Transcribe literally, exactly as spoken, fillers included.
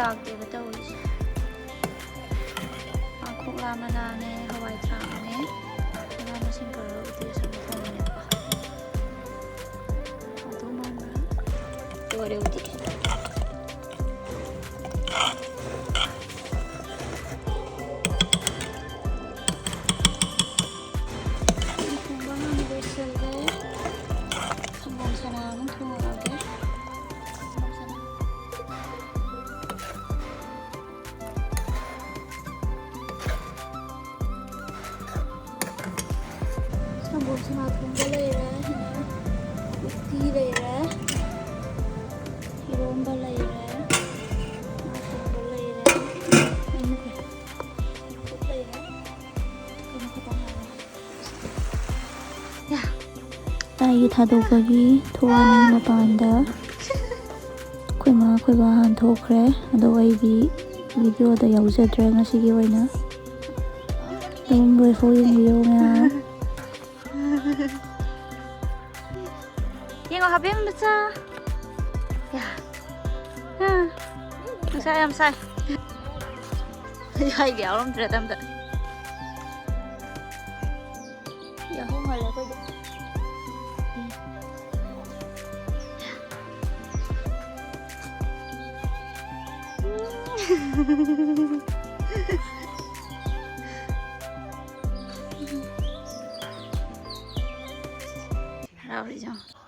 ꯂꯥꯛꯇꯦꯕ ꯇꯧꯔꯤꯁꯦ꯫ ꯄꯥꯡꯈꯣꯛꯂꯥ ꯃꯅꯥꯅꯦ, ꯍꯋꯥꯏ ꯊ꯭ꯔꯥꯛꯅꯦ, ꯃꯅꯥ ꯃꯁꯤꯡ ꯇꯧꯔꯒ ꯎꯇꯤ ꯑꯁꯪꯕ ꯊꯣꯡꯕꯅꯦꯕ꯫ ꯑꯗꯨ ꯃꯥꯟꯕ꯭ꯔꯥ? ꯂꯣꯏꯔꯦ ꯎꯇꯤ꯫ ꯊꯣꯡꯕ ꯍꯥꯟꯅ ꯂꯣꯏꯁꯤꯜꯂꯦ꯫ ꯁꯪꯒꯣꯝ ꯁꯅꯥ ꯑꯃꯨꯛ ꯊꯣꯡꯉꯒꯦ꯫ ꯁꯪꯒꯣꯝ ꯁꯅꯥ꯫ ꯁꯪꯒꯣꯝ ꯁꯅꯥ ꯊꯣꯡꯕ ꯂꯩꯔꯦ, ꯎꯇꯤ ꯂꯩꯔꯦ, ꯏꯔꯣꯝꯕ ꯂꯩꯔꯦ, ꯉꯥ ꯊꯣꯡꯕ ꯂꯩꯔꯦ, ꯆꯝꯐꯨꯠ ꯂꯩꯔꯦ꯫ ꯀꯩꯅꯣ ꯈꯛꯇ ꯉꯥꯏꯔꯦ꯫ ꯌꯥ꯫ ꯂꯥꯏꯒꯤ ꯊꯥꯗꯣꯛꯄꯒꯤ ꯊꯣꯛꯑꯅꯤ ꯃꯄꯥꯟꯗ꯫ ꯑꯩꯈꯣꯏ ꯃꯥ ꯑꯩꯈꯣꯏ ꯕꯥ ꯍꯥꯟ ꯊꯣꯛꯈ꯭ꯔꯦ꯫ ꯑꯗꯣ ꯑꯩꯗꯤ ꯚꯤꯗꯤꯑꯣꯗ ꯌꯥꯎꯖꯗ꯭ꯔꯦ ꯉꯁꯤꯒꯤ ꯑꯣꯏꯅ꯫ ꯑꯗꯨꯝ ꯂꯣꯏꯐꯥꯎ ꯌꯦꯡꯕꯤꯌꯨ ꯃꯌꯥꯝ꯫ ꯌꯦꯡꯉꯣ, ꯍꯥꯕꯦꯝ ꯃꯆꯥ꯫ ꯌꯥ꯫ ꯍꯥ꯫ ꯅꯨꯡꯁꯥ ꯌꯥꯝ ꯁꯥꯏ꯫ ꯑꯩ ꯍꯥꯏꯒꯦ ꯌꯥꯎꯔꯝꯗ꯭ꯔꯦ ꯑꯝꯇ꯫ ꯌꯥꯍꯧ ꯉꯜꯂꯦ ꯑꯩꯈꯣꯏꯗꯤ꯫ ꯍꯔꯥꯎꯔꯤꯁꯦ ꯌꯦꯡꯉꯣ꯫